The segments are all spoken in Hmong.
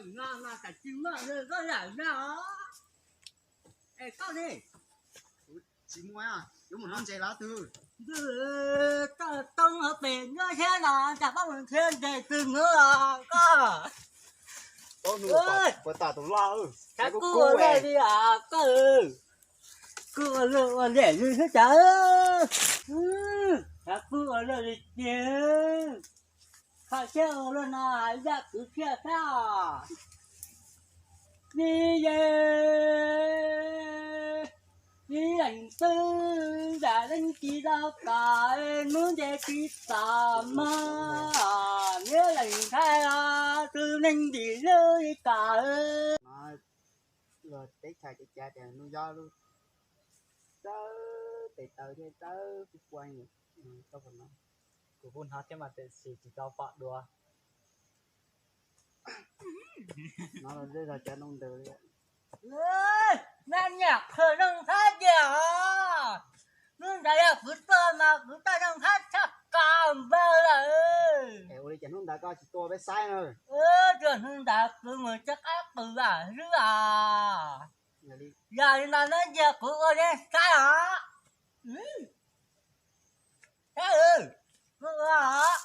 No mas tam sim no koj lam no. Es koj ne? Tsis muaj, yuav mus noj ntses lawm twg? Ntws, koj toob hauv pes nyob thiab no, cas pab mus nrhiav ntses twg hnub los koj. Puas tas tus laj, kuv ua lawm li os koj. Kuv ua lawm ua liam li xwb cas. Kuv ua lawm li tiag. Kho siab ua luaj no yaj kwv phiaj xwb os. Ni ye, ni leej twg nram leej txiv tau kom hnub nce tsis txom mog, ni leej nthaij os tus neeg ntim lwj li kom. Luag teb chaws ces cav tias hnub yob lub txawb tes taw thiab txawb kuj pua. Kuv kuj hnov thiab mas tiam sis tsis tau pom dua. No los zej zog cov noo ntawd li. Nab niam qhwv noog thab diam os. Hnub ntawd yog kuv tuaj mas kuv toj noog thab tshaj qab npawg lawm. Es ua li cas hnub ntawd koj tsis tuaj peb saib na? Tus hnub ntawd kuv mus tso qab qws xwb os. Yog li no nab cia kuv ua neb saib os. Saib, kuv ua os.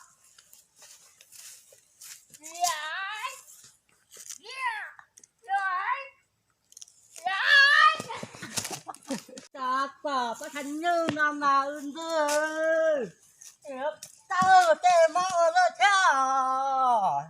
Cas pom pab thaj nyuj no mas ntxwg, tawg tej mob ua luaj thiab os.